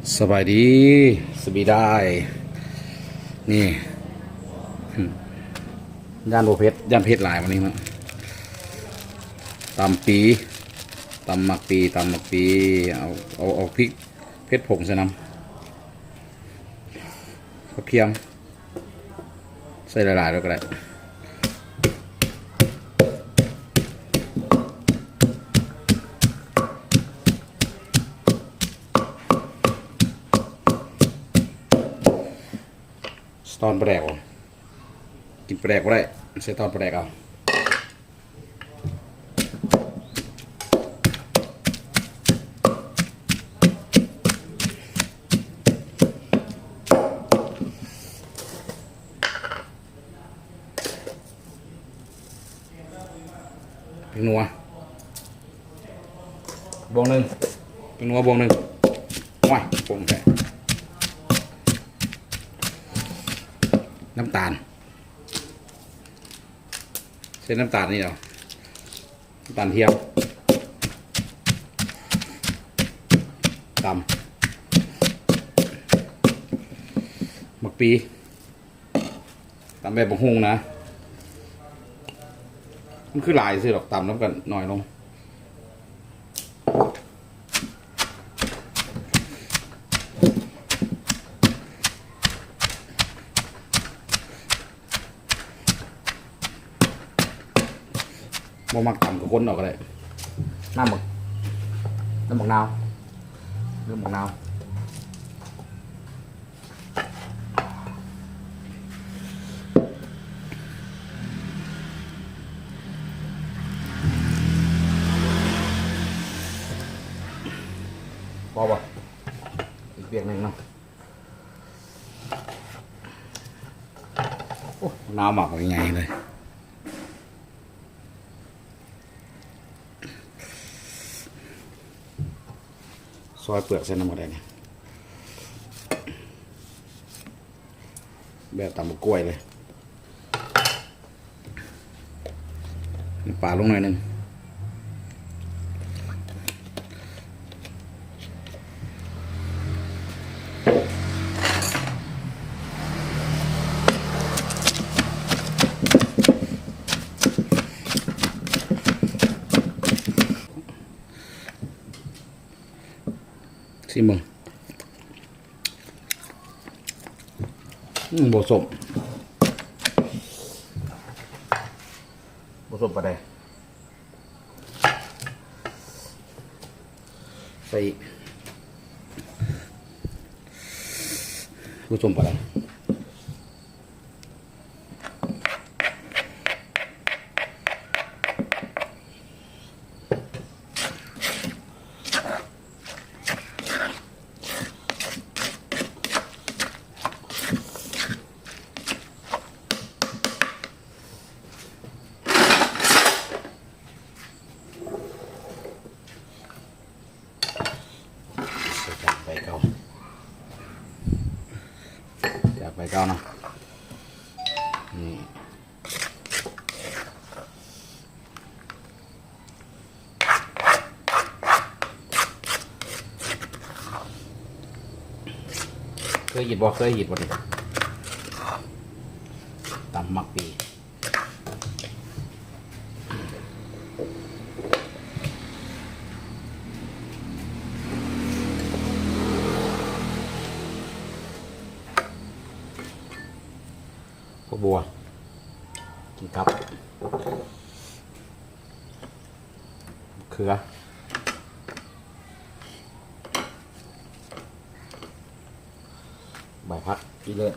ສະບາຍດີ ສະບາຍດີ ນີ້ ຢ້ານບໍ່ເຜັດ ຢ້ານເຜັດຫຼາຍມື້ນີ້ເນາະ. ຕຳປີ ຕຳໝາກປີ ຕຳໝາກປີ ເອົາ ເອົາ ເອົາພິກເຜັດຜົງໃສ່ນຳ ກະທຽມ ໃສ່ຫຼາຍໆໂລດກະໄດ້. ສະຕອນປາແດກ ກິນປາແດກບໍ່ໄດ້ ໃສ່ຕອນປາແດກເອົາ. ແປ້ງນົວ ບ່ວງໜຶ່ງ ແປ້ງນົວບ່ວງໜຶ່ງ ໂອ້ຍ ປົງແທ້. ນ້ຳຕານ ໃສ່ນ້ຳຕານນີ້ເອົາ ນ້ຳຕານທຽມ ຕຳ ໝາກປີ ຕຳແບບບັກຫຸ່ງນະ ມັນຄືຫຼາຍຊື່ດອກ ຕຳນຳກັນໜ້ອຍລົງ. ບໍ່ມັກຕຳກະຄົນເອົາກະໄດ້ ນ້ຳບັກ ນ້ຳບັກນາວ ນ້ຳບັກນາວ. ພໍບໍ່? ອີກວຽກໜຶ່ງເນາະ. ໂອ້ ໜາວໝາກໃຫຍ່ເລີຍ. ຊອຍເປືອກໃສ່ນຳກະໄດ້ນີ້ ແບບຕຳບັກກ້ວຍເລີຍ. ປາລົງໜ້ອຍໜຶ່ງ. ຊີມເບິ່ງ. ອືມ ບໍ່ສົ້ມ ບໍ່ສົ້ມປານໃດ. ໃສ່ອີກ ຜູ້ຊົມປານໃດ. ໃສ່ຈານໃບເກົ່າ ຈານໃບເກົ່າເນາະ ນີ້ ເຄີຍເຮັດບໍ່? ເຄີຍເຮັດບໍ່ນີ້? ຕຳໝາກປີ. ຜັກບົວ ກິນກັບ ເຂືອ ໃບຜັກອີເລີດ.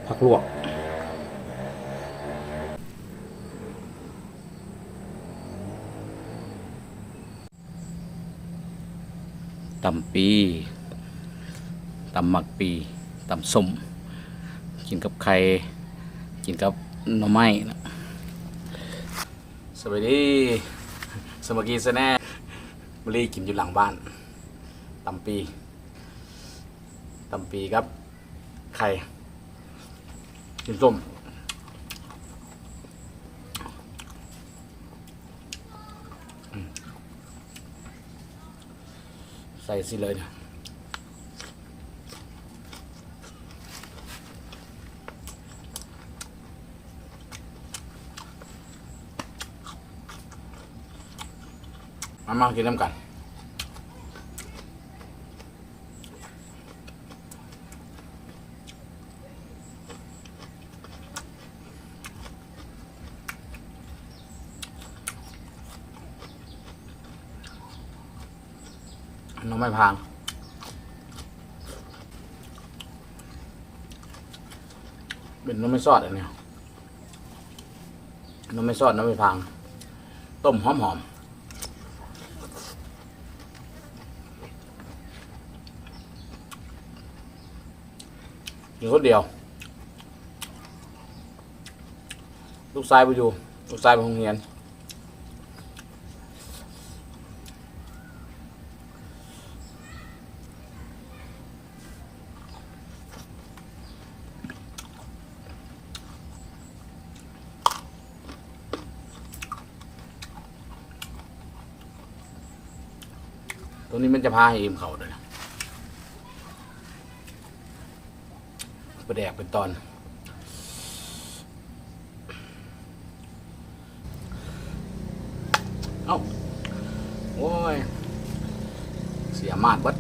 ຜັກລວກ ຕຳປີ ຕຳໝາກປີ ຕຳສົ້ມ ກິນກັບໄຂ່ ກິນກັບໜໍ່ໄມ້. ສະບາຍດີ ສາມັກຄີຊາແນລ ມື້ນີ້ກິນຢູ່ຫຼັງບ້ານ ຕຳປີ ຕຳປີກັບໄຂ່ ກິນສົ້ມ. ໃສ່ຊິເລີຍນະ. ມາ ມາກິນນຳກັນ. ໜໍ່ໄມ້ພາງ ເປັນໜໍ່ໄມ້ຊອດອັນນີ້ ໜໍ່ໄມ້ຊອດ ໜໍ່ໄມ້ພາງ ຕົ້ມຫອມໆ. ກິນຄົນດຽວ ລູກຊາຍບໍ່ຢູ່ ລູກຊາຍໄປໂຮງຮຽນ. ໂຕນີ້ມັນຈະພາໃຫ້ອີ່ມເຂົ້າເດີ້ ປາແດກເປັນຕອນ. ເອົ້າ ໂອ້ຍ ເສຍມາດເບິດ.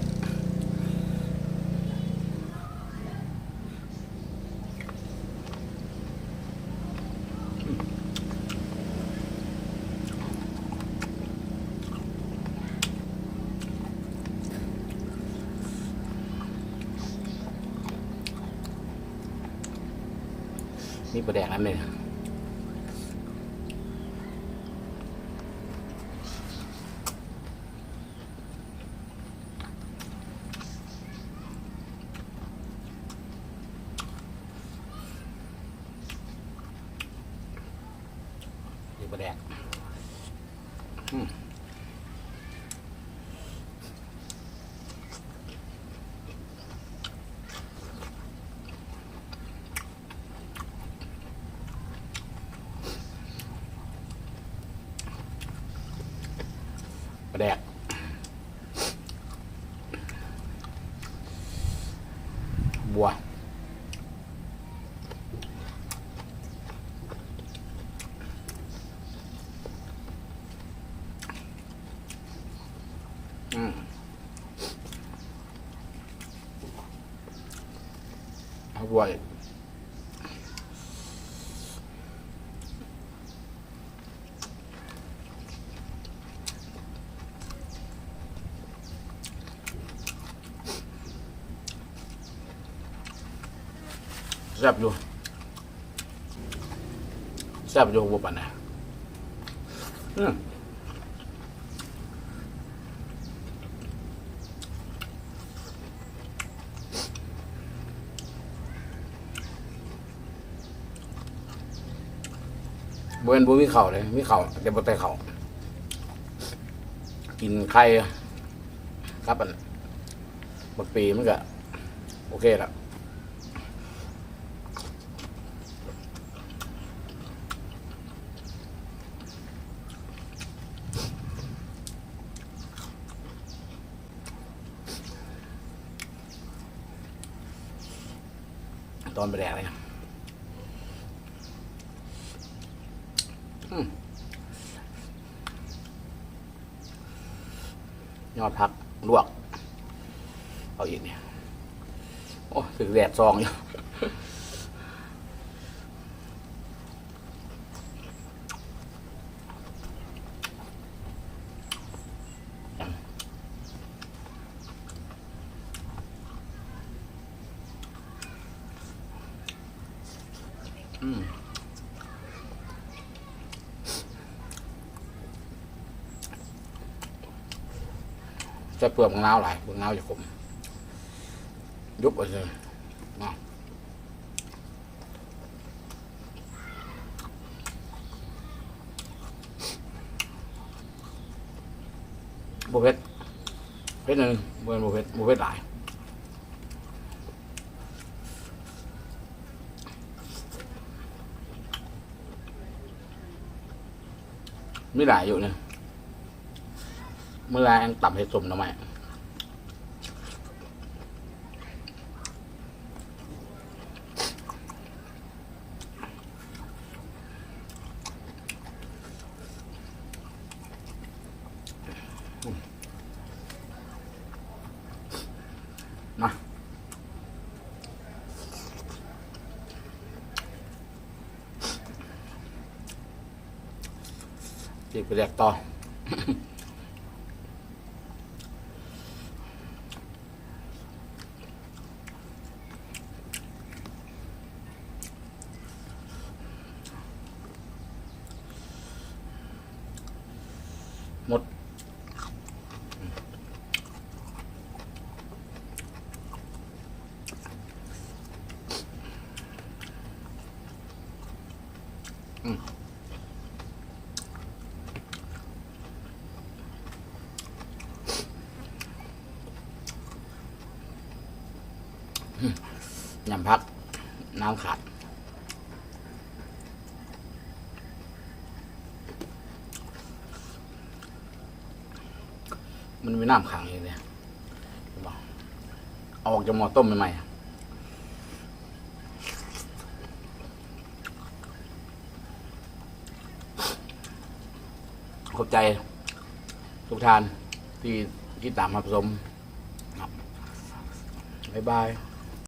ມີປາແດກນຳເດ້. ມີປາແດກ ອືມ. ປາແດກ ບົວ ອືມ. ເອົາບວກອີກ ແຊບຢູ່. ແຊບຢູ່ ບໍ່ປານໃດ ອືມ. ບໍ່ແມ່ນບໍ່ມີເຂົ້າເດ້ ມີເຂົ້າ ແຕ່ບໍ່ແຕ່ເຂົ້າ ກິນໄຂ່ກັບອັນບັກປີມັນກະໂອເຄລະ. ຕອນປາແດກເລີຍ ອືມ. ຍອດຜັກລວກ ເອົາອີກນີ້ ໂອ້ ຖືກແດດສ່ອງຢູ່. ອືມ ໃສ່ເປືອກບັກນາວຫຼາຍ ບັກນາວຈະຂົມ ຍຸບເອົາຊື່ເນາະ. ບໍ່ເຜັດ ເຜັດໜ້ອຍໜຶ່ງ ບໍ່ແມ່ນບໍ່ເຜັດ ບໍ່ເຜັດຫຼາຍ. ມີຫຼາຍຢູ່ນີ້ ມື້ລະອັນຕຳເຫັດສົ້ມໜໍ່ໄມ້. ອີກໄປແດກຕໍ່. ໝົດ. ອືມ ຍຳຜັກ ນ້ຳຂາດ. ມັນມີນ້ຳຂັງຢູ່ເດ້ ເຫັນບໍ່? ເອົາອອກຈາກໝໍ້ຕົ້ມໃໝ່ໆ. ຂອບໃຈທຸກທ່ານທີ່ຕິດຕາມຮັບຊົມ. ບາຍບາຍ.